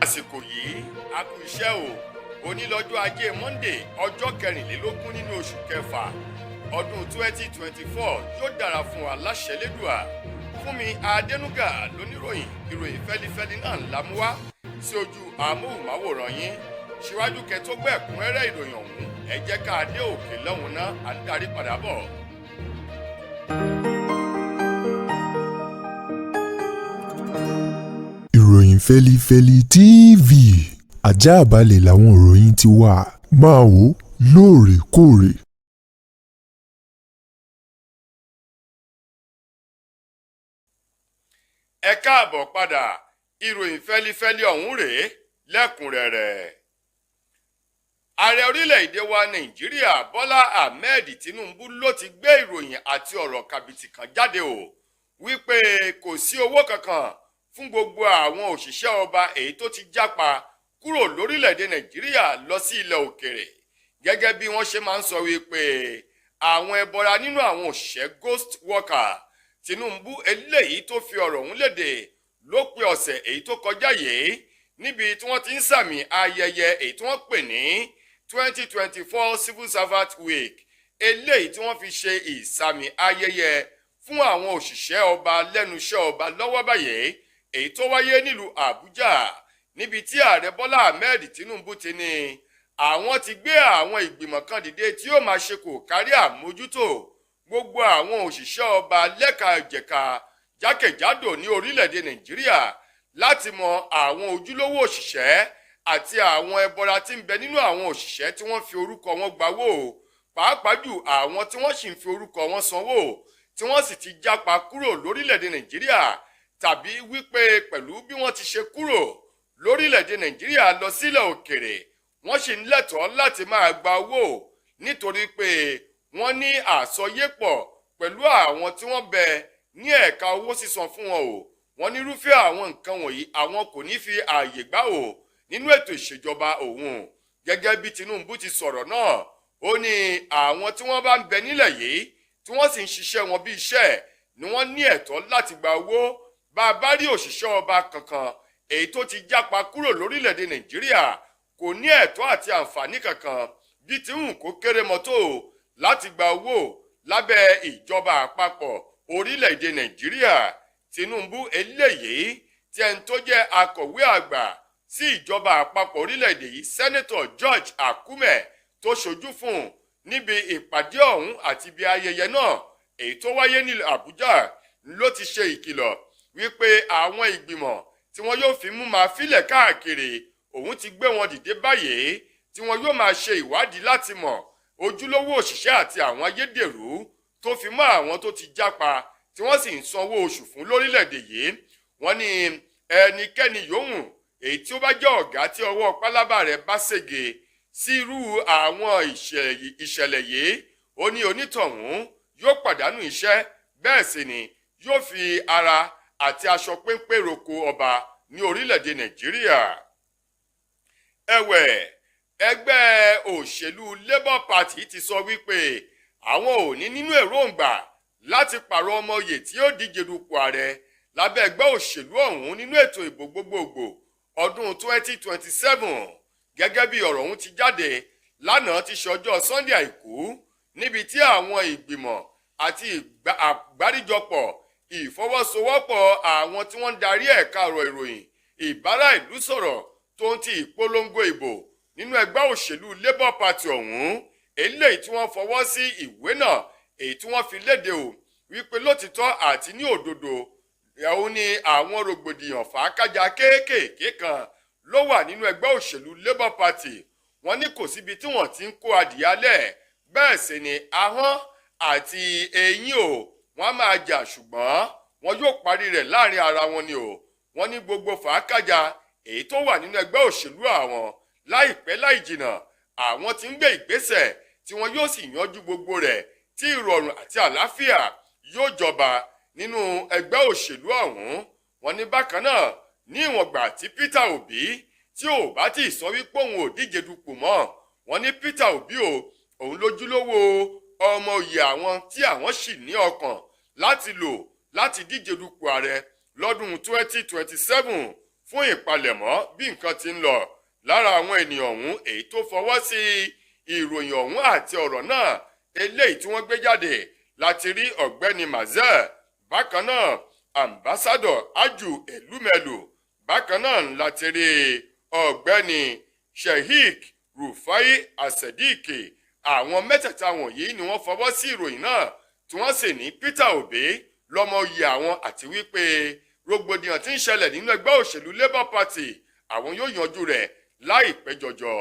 Àsìkò yìí, a kú iṣẹ́ o. Òní lọ́jọ́ Ajé Monday, ọjọ́ 24 nínú oṣù kẹfà ọdún 2024. Yóò dára fún wa láṣẹ Lédùà. Fúnmi Adẹnuga lóníròyìn. Ìròyìn fẹ́lifẹ́li náà ńlá mú wá sí ojú amóhùnmáwòrán yín. Síwájú kẹ́ tó gbọ́ ẹ̀kúnrẹ́rẹ́ ìròyìn ọ̀hún, ẹ jẹ́ ká dé òkè lọ́hùn náà, à ń darí padà bọ̀. Ìròyìn Fẹ́lifẹ́li TV, àjààbálẹ̀ làwọn ìròyìn ti wà, máa wò ó lóòrèkóòrè. Ẹ káàbọ̀ padà. Ìròyìn fẹ́lifẹ́li ọ̀hún rèé lẹ́kùnrẹ́rẹ́. Ààrẹ orílẹ̀-èdè wa Nàìjíríà, Bọ́lá Ahmed Tinubu, ló ti gbé ìròyìn àti ọ̀rọ̀ kàbìtì kan jáde o, wípé kò sí owó kankan fún gbogbo àwọn òṣìṣẹ́ ọba èyí tó ti jápa kúrò lórílẹ̀-èdè Nàìjíríà lọ sí ilẹ̀ òkèrè, gẹ́gẹ́ bí wọ́n ṣe máa ń sọ wípé àwọn ẹbọra nínú àwọn òṣìṣẹ́, ghost worker. Tinubu eléyìí tó fi ọ̀rọ̀ ọ̀hún léde lópin ọ̀sẹ̀ èyí tó kọjá yìí, níbi tí wọ́n ti ń sàmì ayẹyẹ èyí tí wọ́n pè ní 2024 Civil Servant Week, eléyìí tí wọ́n fi ṣe ìsàmì ayẹyẹ fún àwọn òṣìṣẹ́ ọba lẹ́nu iṣẹ́ ọba lọ́wọ́ báyìí, èyí tó wáyé nílùú Àbújá, níbi tí Ààrẹ Bọ́lá Ahmed Tinubu ti ní àwọn ti gbé àwọn ìgbìmọ̀ kan dìde tí yóò máa ṣe kò kárí àmójútó gbogbo àwọn òṣìṣẹ́ ọba lẹ́ka ìjẹ̀ka jákèjádò ní orílẹ̀-èdè Nàìjíríà, láti mọ àwọn ojúlówó òṣìṣẹ́ àti àwọn ẹbọra tí ń bẹ nínú àwọn òṣìṣẹ́ tí wọ́n fi orúkọ wọn gbawó, pàápàá jù àwọn tí wọ́n sì ń fi orúkọ wọn sanwó, tí wọ́n sì ti jápa kúrò lórílẹ̀-èdè Nàìjíríà, tàbí wípé pẹ̀lú bí wọ́n ti ṣe kúrò lórílẹ̀-èdè Nàìjíríà lọ sílẹ̀ òkèrè, wọ́n sì ń lẹ́tọ̀ọ́ láti máa gba owó, nítorí pé wọ́n ní àsọyépọ̀ pẹ̀lú àwọn tí wọ́n bẹ ní ẹ̀ka owó sísan fún wọn o. Wọ́n nírúfẹ́ àwọn nǹkan wọ̀nyí, àwọn kò ní fi ààyè gbà o nínú ètò ìṣèjọba òun. Gẹ́gẹ́ bí Tinubu ti sọ̀rọ̀ náà, ó ní àwọn tí wọ́n bá ń bẹ nílẹ̀ yìí, tí wọ́n sì ń ṣiṣẹ́ wọn bí iṣẹ́, ni wọ́n ní ẹ̀tọ́ láti gba owó. Bá a bá rí òṣìṣẹ́ ọba kankan èyí tó ti jápa kúrò lórílẹ̀‐èdè Nàìjíríà, kò ní ẹ̀tọ́ àti àǹfààní kankan bí tí ń kó kéré mọ́tò láti gba owó lábẹ́ ìjọba àpapọ̀ orílẹ̀‐èdè Nàìjíríà. Tinubu eléyìí tí ẹni tó jẹ́ akọ̀wé àgbà sí ìjọba àpapọ̀ orílẹ̀‐èdè yìí, Sẹ́nẹ́tọ̀ George Akume, tó ṣojú fún níbi ìpàdé ọ̀hún àti ibi ayẹyẹ náà èyí tó wáyé nílùú Àbújá, ló ti ṣe ìkìlọ̀ wípé àwọn ìgbìmọ̀ tí wọ́n yóò fi mú máa filẹ̀ káàkiri, òun ti gbé wọn dìde báyìí, tí wọ́n yóò máa ṣe ìwádìí láti mọ̀ ojúlówó òṣìṣẹ́ àti àwọn ayédèrú, tó fi mọ́ àwọn tó ti jápa tí wọ́n sì ń sanwó oṣù fún lórílẹ̀‐èdè yìí. Wọ́n ní ẹnikẹ́ni yòówù èyí tí ó bá jẹ́ ọ̀gá tí ọwọ́ pálábá rẹ̀ bá ṣège sí irú àwọn ìṣẹ̀lẹ̀ yìí, ó ní onítọ̀hún yóò pàdánù iṣẹ́, bẹ́ẹ̀ sì ni yóò fi ara àti aṣọ péńpé roko ọba ní orílẹ̀-èdè Nàìjíríà. Ẹ̀wẹ̀, ẹgbẹ́ òṣèlú Labour Party ti sọ wípé àwọn ò ní nínú èròǹgbà láti pààrọ̀ ọmọ oyè tí ó díje dupò ààrẹ lábẹ́ ẹgbẹ́ òṣèlú ọ̀hún nínú ètò ìbò gbogbogbò ọdún 2027, gẹ́gẹ́ bí ọ̀rọ̀ ọ̀hún ti jáde lánàá ti ṣọjọ́ Sunday Àìkú, níbi tí àwọn ìgbìmọ̀ àti àgbáríjọpọ̀ ìfọwọ́sowọ́pọ̀ àwọn tí wọ́n ń darí ẹ̀ka ọ̀rọ̀ ìròyìn, ìbára ìlú sọ̀rọ̀ tó ń ti ìpolongo ìbò nínú ẹgbẹ́ òṣèlú Labour Party ọ̀hún, eléyìí tí wọ́n fọwọ́ sí ìwé náà èyí tí wọ́n fi léde o, wípé lótìtọ́ àti ní òdodo òun ni àwọn rògbòdìyàn fàákájà kéékèèké kan ló wà nínú ẹgbẹ́ òṣèlú Labour Party. Wọ́n ní kò síbi tí wọ́n ti ń kó adìyálẹ̀, bẹ́ẹ̀ sì ni ahọ́n àti eyín o, wọ́n á máa jà, ṣùgbọ́n wọn yóò parí rẹ̀ láàrin ara wọn ni o. Wọ́n ní gbogbo fàákájà èyí tó wà nínú ẹgbẹ́ òṣèlú àwọn, láìpẹ́ láì jìnà, àwọn tí ń gbé ìgbésẹ̀ tí wọn yóò sì yanjú gbogbo rẹ̀, tí ìrọ̀rùn àti àlàáfíà yóò jọba nínú ẹgbẹ́ òṣèlú ọ̀hún. Wọ́n ní bákan náà, ní ìwọ̀ngbà tí Peter Obi tí ò bá tí ì sọ wípé òun ò díje dupò mọ́, wọ́n ní Peter Obi o, òun lójúlówó ọmọ oyè àwọn tí àwọn sì ní ọkàn láti lò láti díje dupò ààrẹ lọ́dún 2027. Fún ìpalẹ̀mọ́ bí nǹkan ti ń lọ, lára àwọn ènìyàn ọ̀hún èyí tó fọwọ́ sí ìròyìn ọ̀hún àti ọ̀rọ̀ náà eléyìí tí wọ́n gbé jáde láti rí Ọ̀gbẹ́ni Mazel, bákan náà Ambassador Aju Elumelu, bákan náà láti rí Ọ̀gbẹ́ni Sheikh Rufai Asedike. Àwọn mẹ́tẹ̀ẹ̀ta wọ̀nyí ni wọ́n fọwọ́ sí ìròyìn náà, tí wọ́n sì ní Peter Obi lọ́mọ oyè àwọn, àti wípé rògbòdìyàn tí ń ṣẹlẹ̀ nínú ẹgbẹ́ òṣèlú Labour Party, àwọn yóò yanjú rẹ̀ láìpẹ́ jọjọ.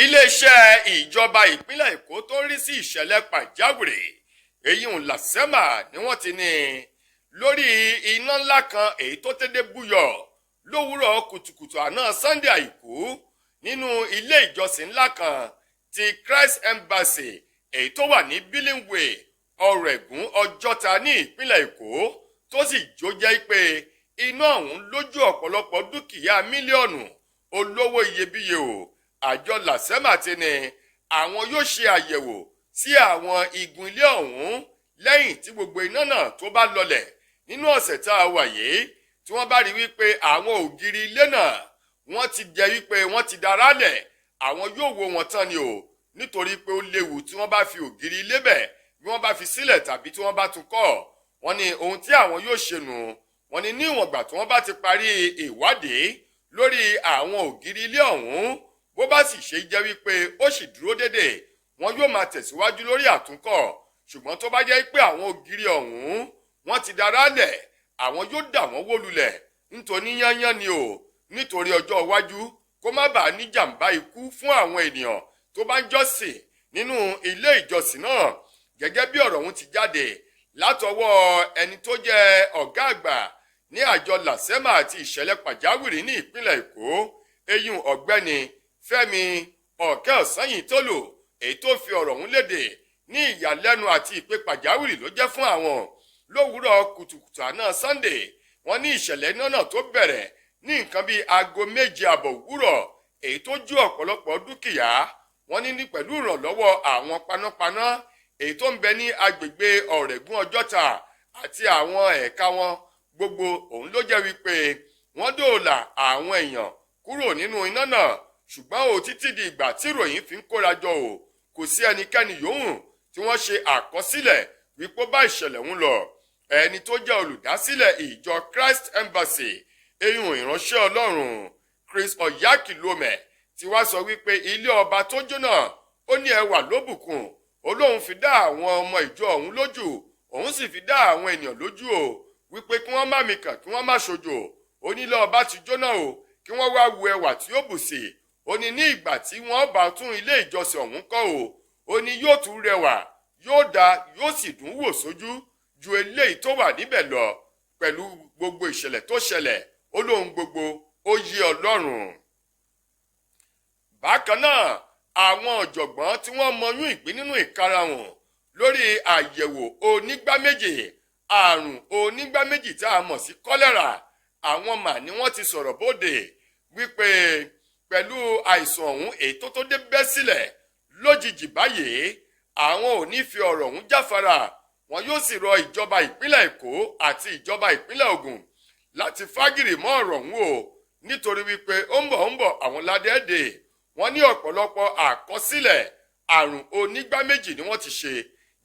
Iléeṣẹ́ ìjọba ìpínlẹ̀ Èkó tó ń rí sí ìṣẹ̀lẹ̀ pàjáwìrì, èyí ń LASEMA, ni wọ́n ti ní lórí iná ńlá kan èyí tó tẹ́dẹ́ búyọ̀ lówùúrọ̀ kùtùkùtù àná Sunday àìkú nínú ilé ìjọsìn ńlá kan ti Christ Embassy èyí tó wà ní Billingway, Ọ̀rẹ́gùn, Ọjọ́ta ní ìpínlẹ̀ Èkó, tó sì jó jẹ́ pé iná ọ̀hún lójú ọ̀pọ̀lọpọ̀ dúkìá mílíọ̀nù olówó iyebíye o. Àjọ LASEMA ti ní àwọn yóò ṣe àyẹ̀wò sí àwọn igun ilé ọ̀hún lẹ́yìn tí gbogbo iná náà tó bá lọlẹ̀ nínú ọ̀sẹ̀ tá a wà yìí, tí wọ́n bá rí wípé àwọn ògiri ilé náà wọ́n ti jẹ́ wípé wọ́n ti darálẹ̀, àwọn yóò wó wọn tán ni o, nítorí pé ó léwu tí wọ́n bá fi ògiri ilé bẹ̀ bí wọ́n bá fi sílẹ̀ tàbí tí wọ́n bá tún kọ́. Wọ́n ní ohun tí àwọn yóò ṣe nù. Wọ́n ní níwọ̀n ìgbà tí wọ́n bá ti parí ìwádìí lórí àwọn ògiri ilé ọ̀hún, bó bá sì ṣe jẹ́ wípé ó sì dúró dédè, wọn yóò máa tẹ̀síwájú lórí àtúnkọ́. Ṣùgbọ́n tó bá jẹ́ pé àwọn ògiri ọ̀hún wọ́n ti darálẹ̀, àwọn yóò dà wọ́n wó lulẹ̀ nítorí yányán ni o, nítorí ọjọ́ iwájú kó má bàa ní jàǹbá ikú fún àwọn ènìyàn tó bá ń jọ́sìn nínú ilé ìjọsìn náà. Gẹ́gẹ́ bí ọ̀rọ̀ ọ̀hún ti jáde látọwọ́ ẹni tó jẹ́ ọ̀gá àgbà ní àjọ LASEMA àti ìṣẹ̀lẹ̀ pàjáwìrì ní ìpínlẹ̀ Èkó, eyín Ọ̀gbẹ́ni Fẹ́mi Ọ̀kẹ́ Ọ̀sányìntólù, èyí tó fi ọ̀rọ̀ ọ̀hún léde, ní ìyàlẹ́nu àti ìpè pàjáwìrì ló jẹ́ fún àwọn lówùúrọ̀ kùtùkùtù àná Sunday. Wọ́n ní ìṣẹ̀lẹ̀ iná náà tó bẹ̀rẹ̀ ní nǹkan bíi 7:30 òwúrọ̀, èyí tó jó ọ̀pọ̀lọpọ̀ dúkìá. Wọ́n ní pẹ̀lú ìrànlọ́wọ́ àwọn panápaná èyí tó ń bẹ ní agbègbè Ọ̀rẹ́gùn Ọjọ́ta àti àwọn ẹ̀ka wọn gbogbo, òun ló jẹ́ wípé wọ́n dóòlà àwọn èèyàn kúrò nínú iná náà. Ṣùgbọ́n ò títí di ìgbà tí ìròyìn fi ń kóra jọ o, kò sí ẹnikẹ́ni yòówù tí wọ́n ṣe àkọsílẹ̀ wípé ó bá ìṣẹ̀lẹ̀ ń lọ. Ẹni tó jẹ́ olùdásílẹ̀ ìjọ Christ Embassy, eyín ìránṣẹ́ Ọlọ́run Chris Oyakilome, ti wá sọ wípé ilé ọba tó jóná, ó ní ẹwà lóbùkún. Ó lóun fi dá àwọn ọmọ ìjọ ọ̀hún lójú, òun sì fi dá àwọn ènìyàn lójú o, wípé kí wọ́n má mikàn, kí wọ́n má ṣojo. Onílé ọba ti jóná o, kí wọ́n wá wo ẹwà tí ó bù sí. Ó ní ní ìgbà tí wọ́n bá tún ilé ìjọsìn ọ̀hún kọ́ o, ó ní yóò tún rẹwà, yóò da, yóò sì dùn wò sójú ju eléyìí tó wà níbẹ̀ lọ. Pẹ̀lú gbogbo ìṣẹ̀lẹ̀ tó ṣẹlẹ̀, ó lóhun gbogbo ó yé Ọlọ́run. Bákan náà, àwọn ọ̀jọ̀gbọ́n tí wọ́n mọyún ìgbín nínú ìkarahun lórí àyẹ̀wò onígbá méjì àrùn onígbá méjì tá a mọ̀ sí kọ́lẹ́rà, àwọn mà ni wọ́n ti sọ̀rọ̀ bóde wípé pẹ̀lú àìsàn ọ̀hún èyí tó tó dé bẹ́ sílẹ̀ lójijì báyìí, àwọn ò ní fi ọ̀rọ̀ ọ̀hún jáfara. Wọn yóò sì rọ ìjọba ìpínlẹ̀ Èkó àti ìjọba ìpínlẹ̀ Ògùn láti fagìrì mọ́ ọ̀rọ̀ ọ̀hún o, nítorí wípé ó ń bọ̀ àwọn ládẹ́ẹ̀dẹ̀. Wọ́n ní ọ̀pọ̀lọpọ̀ àkọsílẹ̀ àrùn onígbá méjì ni wọ́n ti ṣe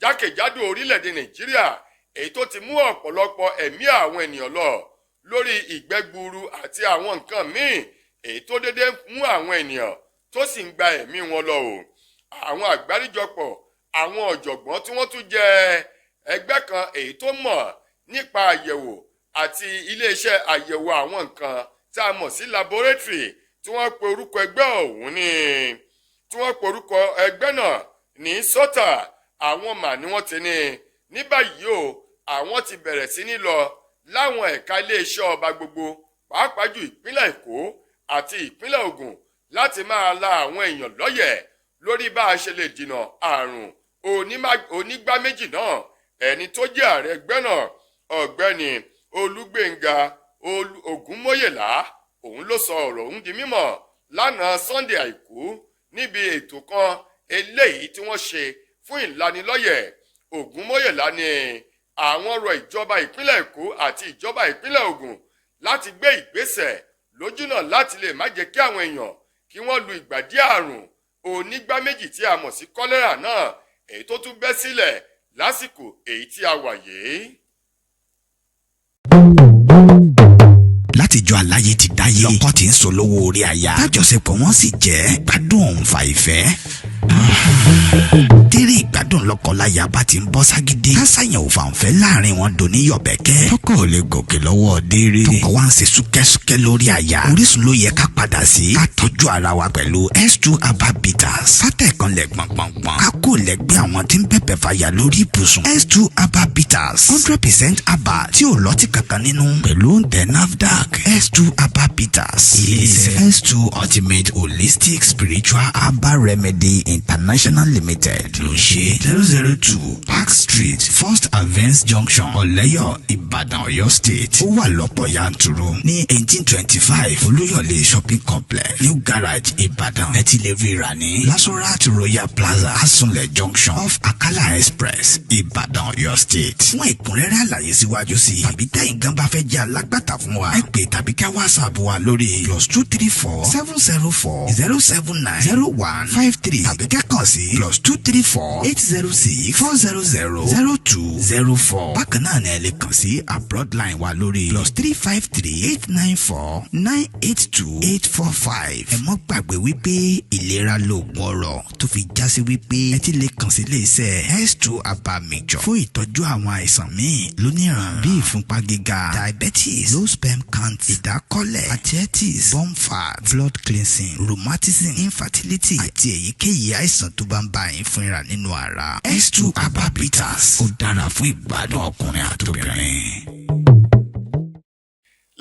jákèjádò orílẹ̀-èdè Nàìjíríà, èyí tó ti mú ọ̀pọ̀lọpọ̀ ẹ̀mí àwọn ènìyàn lọ lórí ìgbẹ́ gbuuru àti àwọn nǹkan míì èyí tó dédé mú àwọn ènìyàn tó sì ń gba ẹ̀mí wọn lọ o. Àwọn àgbáríjọpọ̀ àwọn ọ̀jọ̀gbọ́n tí wọ́n tún jẹ́ ẹgbẹ́ kan èyí tó mọ̀ nípa àyẹ̀wò àti iléeṣẹ́ àyẹ̀wò àwọn nǹkan tá a mọ̀ sí laboratory, tí wọ́n pe orúkọ ẹgbẹ́ ọ̀hún ní tí wọ́n pe orúkọ ẹgbẹ́ náà ní SOTA, àwọn mà ni wọ́n ti ní báyìí o, àwọn ti bẹ̀rẹ̀ sí ní lọ láwọn ẹ̀ka iléeṣẹ́ ọba gbogbo, pàápàá jù ìpínlẹ̀ Èkó àti ìpínlẹ̀ Ògùn, láti máa la àwọn èèyàn lọ́yẹ̀ lórí bá a ṣe lè dènà àrùn onígbá méjì náà. Ẹni tó jẹ́ ààrẹ ẹgbẹ́ náà, Ọ̀gbẹ́ni Olúgbénga Ògúnmóyèlá, òun ló sọ ọ̀rọ̀ ọ̀hún di mímọ̀ lánàá Sunday àìkú níbi ètò kan eléyìí tí wọ́n ṣe fún ìlanilọ́yẹ̀. Ògúnmóyèlá ni Àwọn rọ ìjọba ìpínlẹ̀ Èkó àti ìjọba ìpínlẹ̀ Ògùn láti gbé ìgbésẹ̀ lójúnà láti lè má jẹ́ kí àwọn èèyàn kí wọ́n lu ìgbàdí àrùn onígbá méjì tí a mọ̀ sí kọ́lẹ́rà náà, èyí tó tún bẹ́ sílẹ̀ lásìkò èyí tí a wà yìí. Látijọ́ aláyé ti dáyé, lọ́kọ́ tí ń sọ lówó orí aya, tájọṣepọ̀ wọn sì jẹ́ gbádùn òǹfà ìfẹ́ tẹ́rẹ̀. Ìgbádùn lọ́kọláya bá ti ń bọ́ ságídé, kásáyàn ò fàǹfẹ́ láàrin wọn dòní yọ̀bẹ̀kẹ́. Tọkọ ò lè gòkè lọ́wọ́ déré, tọkọ wa ń ṣe súkẹ́súkẹ́ lórí aya. Orísun ló yẹ ká padà sí, ká tọ́jú ara wa pẹ̀lú S2 Herbal Bitters. Sátẹ̀kanlẹ̀ gbọ̀ngbọ̀ngbọ̀n, ká kó lẹ́gbẹ́ àwọn tí ń bẹ̀bẹ̀ fàyà lórí ibùsùn. S2 Herbal Bitters, 100% herbal tí ò lọ́tí kankan nínú, pẹ̀lú òǹtẹ̀ NAFDAC. S2 Herbal Bitters, ilé-iṣẹ́ S2 Ultimate Holistic Spiritual Herbal Remedy International Limited ló ń ṣe. 002 Park Street, First Avance Junction, Ọ̀lẹ́yọ̀, Ìbàdàn, Ọ̀yọ́ State. Ó wà lọ́pọ̀ yanturu ní 1825 Olúyọ̀lé Shopping Complex, New Garage, Ìbàdàn. Ẹ ti lè rí rà ní Lasorat Royal Plaza, Asunlẹ̀ Junction, off Akala Express, Ìbàdàn, Ọ̀yọ́ State. Fún ẹ̀kúnrẹ́rẹ́ àlàyé síwájú sí i tàbí tẹ́yin gan bá fẹ́ jẹ́ alágbàtà fún wa, ẹ pè tàbí ká WhatsApp wa lórí +234 704 079 0153 tàbí kẹ́kàn sí +234 806 400 0204. Bákan náà ni ẹ lè kàn sí abroad line wa lórí +353 894 982 845. Ẹ mọ́ gbàgbé wípé ìlera lóògùn ọrọ̀, tó fi já sí wípé ẹ ti lè kàn sí iléeṣẹ́ S2 Herbal Mixture fún ìtọ́jú àwọn àìsàn míì lóníran bíi ìfúnpá gíga, diabetes, low sperm count, ìdákọ́lẹ̀, arthritis, bone fat, blood cleansing, rheumatism, infertility àti èyíkéyìí àìsàn tó bá ń bá yín fínra nínú ara. S2 Herbal Bitters, ó dára fún ìgbádùn ọkùnrin àtobìnrin.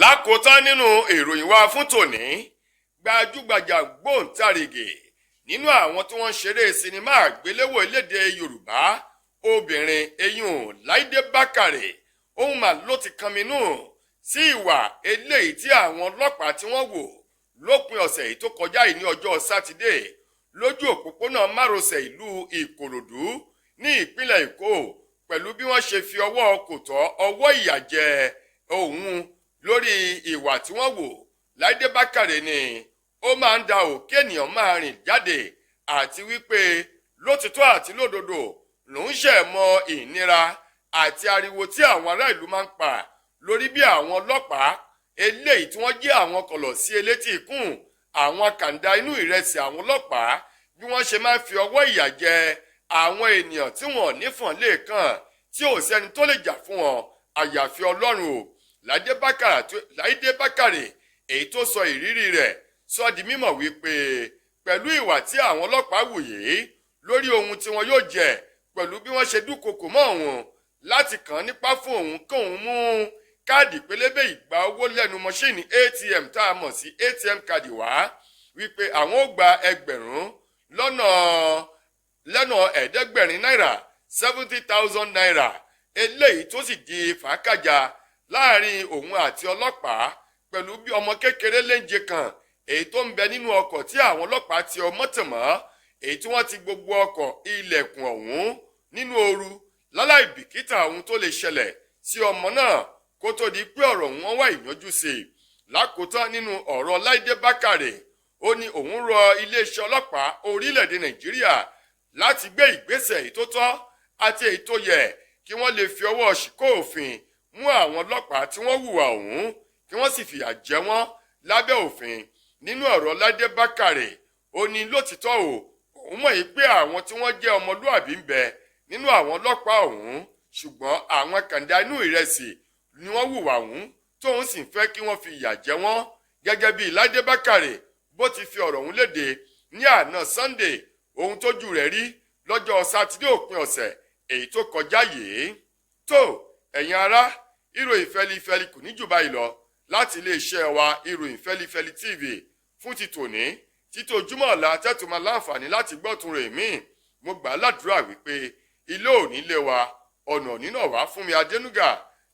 Lákòótán nínú ìròyìn wa fún tòní, gbajúgbajà gbóǹtarìgì nínú àwọn tí wọ́n ń ṣeré sinimá àgbéléwò elédè Yorùbá obìnrin, eyín Láìdé Bákàrè, òun mà ló ti kànmínú sí ìwà eléyìí tí àwọn ọlọ́pàá tí wọ́n wò lópin ọ̀sẹ̀ yìí tó kọjá yìí ní ọjọ́ Sátidé lójú òpópónà márosẹ̀ ìlú Ìkòròdú ní ìpínlẹ̀ Èkó, pẹ̀lú bí wọ́n ṣe fi ọwọ́ kò tọ́ ọwọ́ ìyà jẹ òun lórí ìwà tí wọ́n wò. Láìdé Bákàrè ni ó máa ń da òkè ènìyàn máa rìn jáde, àti wípé lótìtọ́ àti lódodo lòún ṣe mọ ìnira àti ariwo tí àwọn ará ìlú máa ń pa lórí bí àwọn ọlọ́pàá eléyìí tí wọ́n jẹ́ àwọn kọ̀lọ̀ sí elétí ikún, àwọn kàńdá inú ìrẹsì, àwọn ọlọ́pàá bí wọ́n ṣe máa ń fi ọwọ́ ìyà jẹ àwọn ènìyàn tí wọ́n nífọ̀n lè kàn, tí ò sẹ́ni tó lè jà fún wọn àyàfi Ọlọ́run o. Láìdé Bákàrè èyí tó sọ ìrírí rẹ̀ sọ di mímọ̀ wípé pẹ̀lú ìwà tí àwọn ọlọ́pàá wù yìí lórí ohun tí wọn yóò jẹ, pẹ̀lú bí wọ́n ṣe dúnkokò mọ́ òun láti kàn án nípa fún òun kóun mú káàdì pélébé ìgbà owó lẹ́nu mọ́ṣíìnì ATM tá a mọ̀ sí ATM káàdì wá, wípé àwọn ó gba 7,000 náírà, 70,000 naira, eléyìí tó sì di fàákàjà láàrin òun àti ọlọ́pàá, pẹ̀lú bí ọmọ kékeré léńje kan èyí tó ń bẹ nínú ọkọ̀ tí àwọn ọlọ́pàá ti ọmọ tàn mọ́, èyí tí wọ́n ti gbogbo ọkọ̀ ilẹ̀kùn ọ̀hún nínú ooru láláì bìkítà ohun tó lè ṣẹlẹ̀ sí ọmọ náà, kó tó di pé ọ̀rọ̀ wọn wá ìyanjú sí i. Lákòótán nínú ọ̀rọ̀ Láìdé Bákàrè, ó ní òun rọ iléeṣẹ́ ọlọ́pàá orílẹ̀-èdè Nàìjíríà láti gbé ìgbésẹ̀ èyí tó tọ́ àti èyí tó yẹ kí wọ́n lè fi ọwọ́ ṣìkó òfin mú àwọn ọlọ́pàá tí wọ́n hùwà ọ̀hún, kí wọ́n sì fìyà jẹ wọ́n lábẹ́ òfin. Nínú ọ̀rọ̀ Láìdé Bákàrè, ó ní lótìtọ́ o, òun mọ̀ yìí pé àwọn tí wọ́n jẹ́ ọmọlúàbí ń bẹ nínú àwọn ọlọ́pàá ọ̀hún, ṣùgbọ́n àwọn kàńdá inú ìrẹsì ni wọ́n hùwà ọ̀hún, tóun sì ń fẹ́ kí wọ́n fi ìyà jẹ wọ́n. Gẹ́gẹ́ bí Láìdé Bákàrè bó ti fi ọ̀rọ̀ ọ̀hún léde ní àná Sunday, ohun tójú rẹ̀ rí lọ́jọ́ Sátidé òpin ọ̀sẹ̀ èyí tó kọjá yìí. Tó ẹ̀yin ará, ìròyìn fẹlifẹli kò ní jù báyìí lọ láti iléeṣẹ́ wa Ìròyìn Fẹlifẹli TV fún ti tòní. Títí ojúmọ́ ọ̀la tẹ́tù máa láǹfààní láti gbọ́ tún rè míì, mo gbà á ládùúrà wípé ilé òní lé wa, ọ̀nà òní náà wá. Fún mi Adénúgà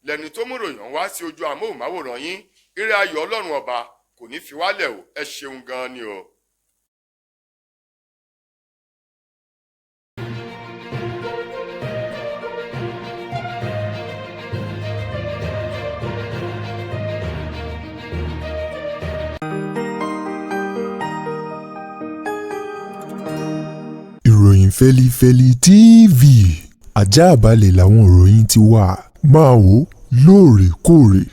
lẹ́nu tó mú ròyìn wá sí ojú amóhùnmáwòrán yín. Ire ayọ̀ Ọlọ́run ọba kò ní fi wálẹ̀ o. Ẹ ṣeun gan-an ni o. Fẹ́lifẹ́li TV, àjààbálẹ̀ làwọn ìròyìn ti wà. Máa wò lóòrèkóòrè.